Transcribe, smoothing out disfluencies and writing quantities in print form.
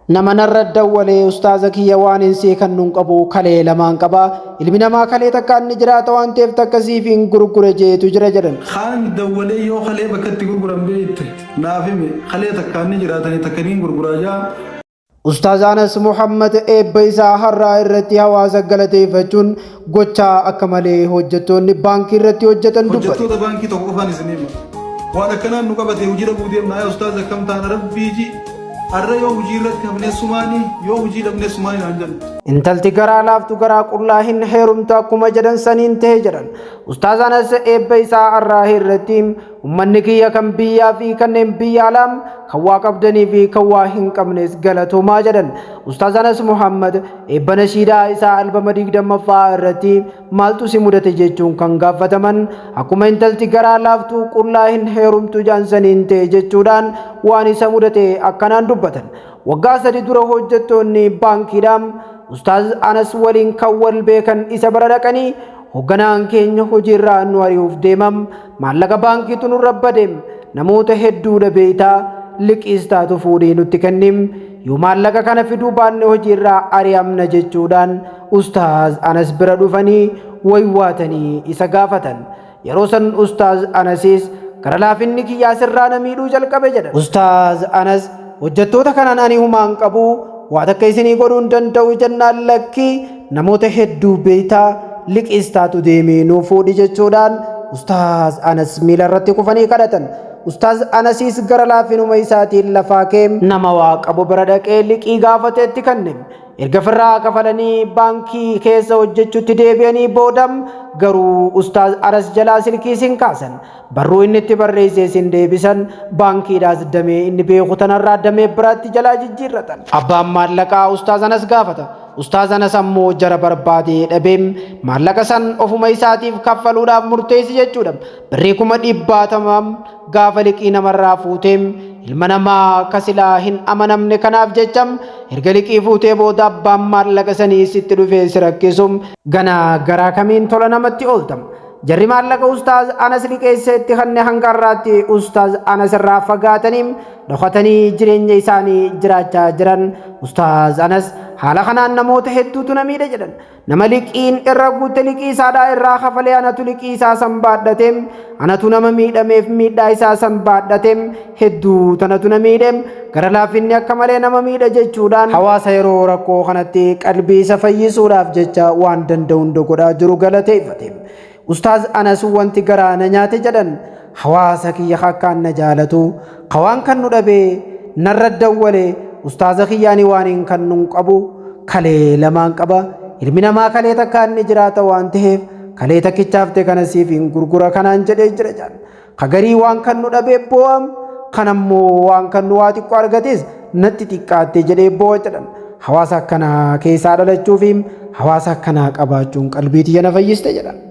Nama narra dawwalee, "Ustaaza kiyya, waan hin sii kan nun qabu, kalee lamaan qaba. Ilmi namaa kalee takka inni jiraata waan ta'eef takka siif hin gurgure," jeetu jira jedhan. Kaan dawwalee, "Yoo kalee bakka itti gurguran beekte naaf hime, kalee takka inni jiraatanii takka niin gurguraa," jaa. Ustaaz Anas Muhammad eebba isaa har'aa irratti hawaasa galateeffachuun gochaa akka malee hojjettoonni baankii irratti hojjetan dubbate. Hojjettoota baankii tokko qofaan isin hima. Waan akkanaan nu qabate, hojii dhabuu deemna. Yaa ustaaz, akkam taana? Rabbii ji. Har'a yoo hojii irratti hafnee sumaanii, yoo hojii dhabnee sumaanii naan jennu. Intalti garaa laaftu garaa qullaa hin heerumtu akkuma jedhan saniin ta'e jedhan. Ustaaz Anas eebba isaa har'aa irratti, "Uummanni kiyya kan biyyaa fi kanneen biyya alaa, kan waa qabdanii fi kan waa hin qabnes, galatoomaa," jedhan. Ustaaz Anas Muhammad eebba nashiidaa isaa albama 20ffaa irratti maaltu si mudate jechuun kan gaafataman, akkuma intalti garaa laaftu qullaa hin heerumtu jedhan saniin ta'e jechuudhaan waan isa mudate akkanaan dubbatan. Waggaa 3 dura hojjettoonni baankiidhaan Ustaaz Anas waliin kan wal beekan isa bira dhaqanii, "Hoogganaan keenya hojiirraa nu ari'uuf deemam, maallaqa baankiitu nurra badeem, namoota hedduudha beeytaa, liqiis taatu fuudhii nutti kennim, yoo maallaqa kana fiduu baanne hojiirraa ari'amna," jechuudhaan Ustaaz Anas bira dhufanii waywaatanii isa gaafatan. Yeroo san Ustaaz Anasis, "Gara laafinni kiyyaa sirraa na miidhuu jalqabe," jedhan. Ustaaz Anas hojjettoota kanaan, "Ani humaan qabu, waa takka isinii godhuu hin danda'u," jennaan, "Lakkii, namoota hedduu beeytaa, liqiis taatu deemee nuu fuudhi," jechuudhaan Ustaaz Anas miila irratti kufanii kadhatan. Ustaaz Anasiis gara laafinuma isaatiin lafaa kee nama waa qabu bira dhaqee liqii gaafateetti kenne. Erga firraa kafalanii baankii keessa hojjechuutti deebi'anii boodam garuu Ustaaz Anas jalaa silkii sin kaasan. Barruu inni itti barreessee sin deebisan. Baankiidhaas damee inni beeku tanarraa damee biraatti jalaa jijjiirratan. Abbaan maallaqaa Ustaaz Anas gaafata. Ustaaz Anas ammoo jara barbaadee dhabeem maallaqa san ofuma isaatiif kaffaluudhaaf murteessi jechuudha. Birrii 80,000 gaafa liqii namarraa fuuteem, ilma namaa kasilaa hin amanamne kanaaf jecham, erga liqii fuutee booda abbaan maallaqa sanii sitti dhufee si rakkisum, ganaa garaa kamiin tola namatti ooltam? Jarri maallaqa Ustaaz Anas liqeesse itti kanne hanga har'aatti Ustaaz Anas irraa fagaatanii dhokatanii jireenya isaanii jiraachaa jiran. Ustaaz Anas haala kanaan namoota hedduutu na miidhe jedhan. Nama liqiin irra guute liqii isaadhaa irraa kafalee, anatu liqii isaa san baadhate, anatu nama miidhameef miidhaa isaa san baadhate, hedduu tanatu na miidhe, gara laafinni akka malee nama miidha jechuudhaan hawaasa yeroo rakkoo kanatti qalbii isa fayyisuudhaaf jecha waan danda'u hunda godhaa jiru galateeffate. Ustaaz Anas, "Wanti garaa na nyaate," jedhan, "hawaasa kiyya akkaan na jaalatu kawaan kan nu dhabee narra dawwale, ustaaza kiyyaani waan hin kan nun qabu, kalee lamaan qaba, ilmi namaa kalee takka inni jiraata waan ta'eef kalee takkichaafte kana siif hin gurgura," kanaan jedhee jira jedhan. Kagarii waan kan nu dhabee boo'am, kan ammoo waan kan nu waa xiqqoo argates natti xiqqaatte jedhee boo'a jedhan. Hawaasa akkanaa keessaa dhalachuu fi hawaasa akkanaa qabaachuun qalbii tiyya na fayyiste jedhan.